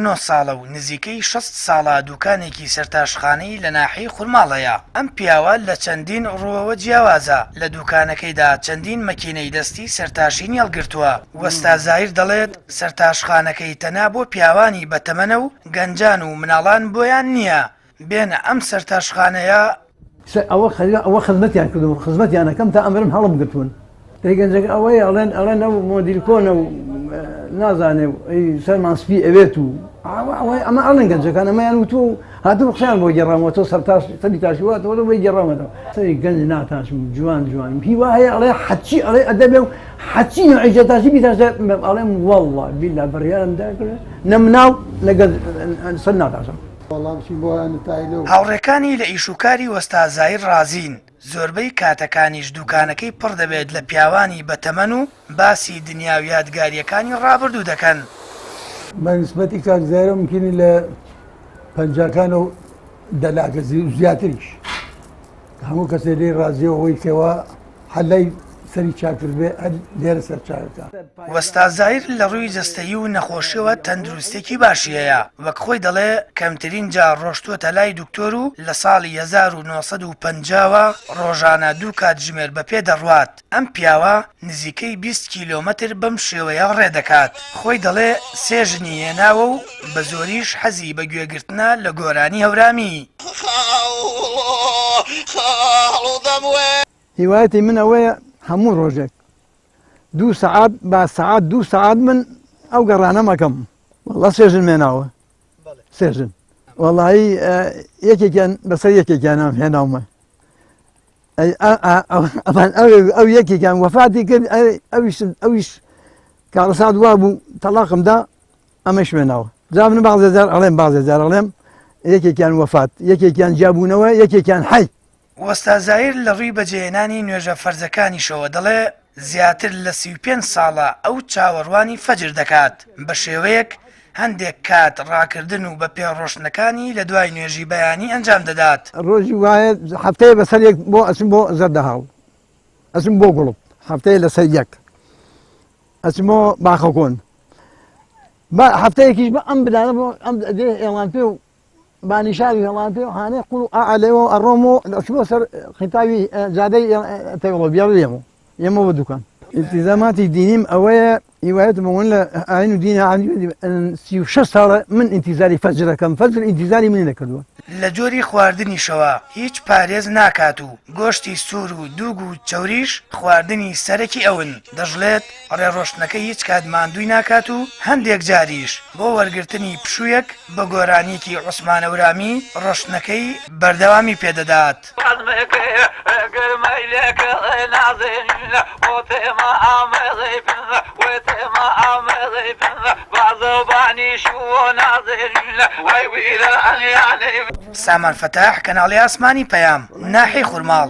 نۆ ساڵە و نزیکەی 60 ساڵە دوکانێکی سەرتاشخانەی لە ناحیەی خورماڵ هەیە. ئەم پیاوە لە چەندین ڕووەوە جیاوازە، لە دوکانەکەیدا چەندین مەکینەی دەستی سەرتاشینی هەڵگرتووە. وەستا زاهیر دەڵێت، سەرتاشخانەکەی تەنها بۆ پیاوانی بەتەمەنە و گەنجان و مناڵان بۆیان نییە بێنە ئەم سەرتاشخانەیە. ئەوە خەریکە ئەوە خزمەتیان کردوم خزمەتیان ئەکەم تا ئەمرم هەڵم گرتوون. دەی گەنجەکە ئەوەیە ئەڵێن ئەڵێن ئەو مۆدیل کۆنە و نازانێ و ئەی سەرمان سپی ئەوێت و ئەوە ئەمە ئەڵێن گەنجەکان ئەمەیان وتووە و هاتوو قسەیان بۆ گێڕامەوە تۆ سەرتاش سەری تاشی وا تۆ بۆی گێڕامەتەوە سەری گەنج ناتاشم جوان جوان هیوا هەیە ئەڵێ حەچی ئەڵێ ئەدەبێ و حەچی نوعی جەتاشی بیتاشە ئەڵێم والله بیلا بڕیارم دا کرد نە مناڵ نە گەنج سەر ناتاشم. هاوڕێکانی لە ئیشوکاری وەستا زاهیر ڕازین، زۆربەی کاتەکانیش دوکانەکەی پڕ دەبێت لە پیاوانی بەتەمەن و باسی دنیا و یادگارییەکانی ڕابردوو دەکەن. بە نیسبەتی کاک زاهیر مومکینی لە پەنجاکانەوە دەلاکە زیاتریش هەموو کەسێ لێی ڕازیە ئەوەی کەوا حەلای سەری چاکردبێ هەر لێرە سەر چاکە. وەستا زاهیر لە ڕووی جەستەیی و نەخۆشیەوە تەندروستیەکی باشی هەیە، وەک خۆی دەڵێ کەمترین جار ڕۆشتووەتە لای دکتۆر و لە ساڵی 1950 وە ڕۆژانە دوو کاتژمێر بە پێ دەڕوات، ئەم پیاوە نزیکەی 20 کیلۆمەتر بەم شێوەیە ڕێ دەکات، خۆی دەڵێ سێ ژنی هێناوە و بە زۆریش حەزی بە گوێگرتنە لە گۆرانی هەورامی. هیوایەتی من ئەوەیە هەموو ڕۆژێک دوو سەعات با سەعات دوو سەعات من ئەو گەڕانەم ئەکەم وەڵا سێ ژن مێناوە سێ ژن وەڵایی یەکێکیان بەسەر یەکێکیانم هێناومە ئەوان ئەو یەکێکیان وەفاتی کرد ئەویش ئەویش کارەسات وا بوو تەلاقم دا ئەمەش مێناوە جا من بازێ جار ئەڵێم بازێ جار ئەڵێم یەکێکیان وەفات یەکێکیان جیابوونەوە یەکێکیان حەی وەستا زاهیر لە ڕووی بەجێهێنانی نوێژە فەرزەکانیشەوە دەڵێ، زیاتر لە 35 ساڵە ئەو چاوەڕوانی فەجر دەکات، بە شێوەیەک هەندێک کات ڕاکردن و بە پێ ڕۆشتنەکانی لە دوای نوێژی بەیانی ئەنجام دەدات. ڕۆژی وایە هەفتەیە بەسەر یەک بۆ ئەچم بۆ زەردەهاڵ ئەچم بۆ گوڵپ هەفتەیە لەسەر یەک ئەچم بۆ باخەکۆن با هەفتەیەکیش بە ئەم بدانە بۆ ئەم دێ ئێڵان پێ و بانیشاری هێڵان پێ و هانەی قوڵ و ئا لێوە ئەڕۆم و ئەچمەوە سەر قیتاوی جادەی تەوێڵە بیاڕ لێمەوە یەمەوە بە دوکان. ئیلتیزاماتی دینیم ئەوەیە هیوایەتم ئەوەن لە ئاین و دین 36 ساڵە من ئینتیزاری فەجرەکەم فەجر ئینتیزاری منی نەکردووە. لە جۆری خواردنیشەوە هیچ پارێز ناکات و گۆشتی سوور و دووگ و چەوریش خواردنی سەرەکی ئەون، دەشڵێت ڕێڕۆشتنەکەی هیچ کات ماندووی ناکات و هەندێک جاریش بۆ وەرگرتنی پشوویەک بە گۆرانییەکی عوسمان هەورامی ڕۆشتنەکەی بەردەوامی پێدەدات. سامان فەتاح، کەناڵی ئاسمانی پەیام، ناحیەی خورماڵ.